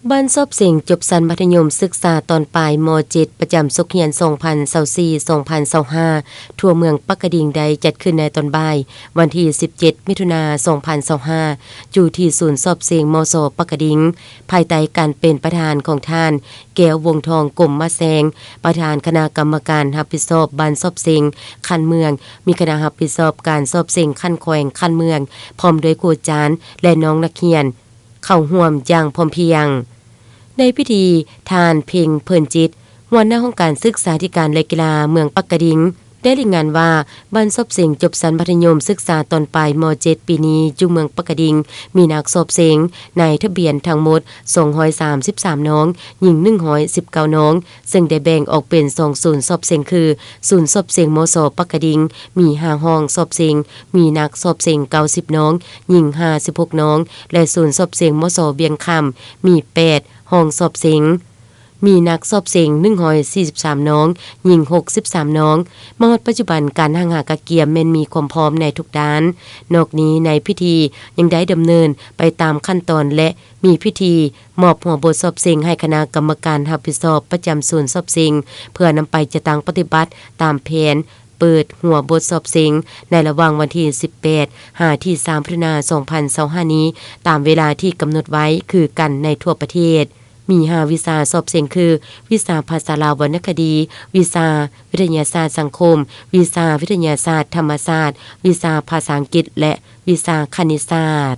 ບັ້ນສອບເສັງຈົບຊັ້ນມັດທະຍົມສຶກສາຕອນປາຍ ມໍເຈັດ ປະຈຳສົກຮຽນ ສອງພັນຊາວສີ່ ສອງພັນຊາວຫ້າ ທົ່ວເມືອງປາກກະດິງ ໄດ້ຈັດຂຶ້ນໃນຕອນບ່າຍ ວັນທີ ສິບເຈັດ ມິຖຸນາ ສອງພັນຊາວຫ້າ ຢູ່ທີ່ສູນສອບເສັງ ມສ ປາກກະດິງ ພາຍໃຕ້ການເປັນປະທານຂອງທ່ານ ແກ້ວ ວົງທອງ ກົມມະແຊງ ປະທານຄະນະກຳມະການຮັບຜິດຊອບບັ້ນສອບເສັງຂັ້ນເມືອງ, ມີຄະນະຮັບຜິດຊອບການສອບເສັງຂັ້ນແຂວງ, ຂັ້ນເມືອງ ພ້ອມດ້ວຍຄູອາຈານ ແລະ ນ້ອງນັກຮຽນ ເຂົ້າຮ່ວມຢ່າງພ້ອມພຽງ. ໃນພິທີ, ທ່ານ ເພັງ ເພີນຈິດ ຫົວໜ້າຫ້ອງການສຶກສາທິການ ແລະ ກິລາເມືອງປາກກະດິງ ໄດ້ລາຍງານວ່າ ບັ້ນສອບເສັງຈົບຊັ້ນມັດທະຍົມສຶກສາຕອນປາຍ ມໍເຈັດ ປີນີ້ ຢູ່ເມືອງປາກກະດິງ ມີນັກສອບເສັງນາຍທະບຽນທັງໝົດ ສອງຮ້ອຍສາມສິບສາມນ້ອງ, ຍິງ ໜຶ່ງຮ້ອຍສິບເກົ້ານ້ອງ, ເຊິ່ງໄດ້ແບ່ງອອກເປັນສອງສູນສອບເສັງ ຄື ສູນສອບເສັງ ມສ ປາກກະດິງ ມີຫ້າຫ້ອງສອບເສັງ, ມີນັກສອບເສັງ ເກົ້າສິບນ້ອງ, ຍິງ ຫ້າສິບຫົກນ້ອງ ແລະ ສູນສອບເສັງ ມສ ວຽງຄຳ ມີ ແປດຫ້ອງສອບເສັງ, ມີນັກສອບເສັງ ໜຶ່ງຮ້ອຍສີ່ສິບສາມນ້ອງ, ຍິງ ຫົກສິບສາມນ້ອງ. ມາຮອດປັດຈຸບັນ, ການຫ້າງຫາກະກຽມແມ່ນມີຄວາມພ້ອມໃນທຸກດ້ານ. ນອກນີ້, ໃນພິທີຍັງໄດ້ດຳເນີນໄປຕາມຂັ້ນຕອນ ແລະ ມີພິທີມອບຫົວບົດສອບເສັງໃຫ້ຄະນະກຳມະການຮັບຜິດຊອບປະຈຳສູນສອບເສັງ ເພື່ອນຳໄປຈັດຕັ້ງປະຕິບັດຕາມແຜນເປີດຫົວບົດສອບເສັງ ໃນລະຫວ່າງວັນທີ ສິບແປດ ຫາ ທີ ສາມ ມິຖຸນາ ສອງພັນຊາວຫ້ານີ້ ຕາມເວລາທີ່ກຳນົດໄວ້ຄືກັນໃນທົ່ວປະເທດ. ມີ ຫ້າ ວິຊາສອບເສັງ ຄື ວິຊາພາສາລາວວັນນະຄະດີ, ວິຊາວິທະຍາສາດສັງຄົມ, ວິຊາວິທະຍາສາດທຳມະຊາດ, ວິຊາພາສາອັງກິດ ແລະ ວິຊາຄະນິດສາດ.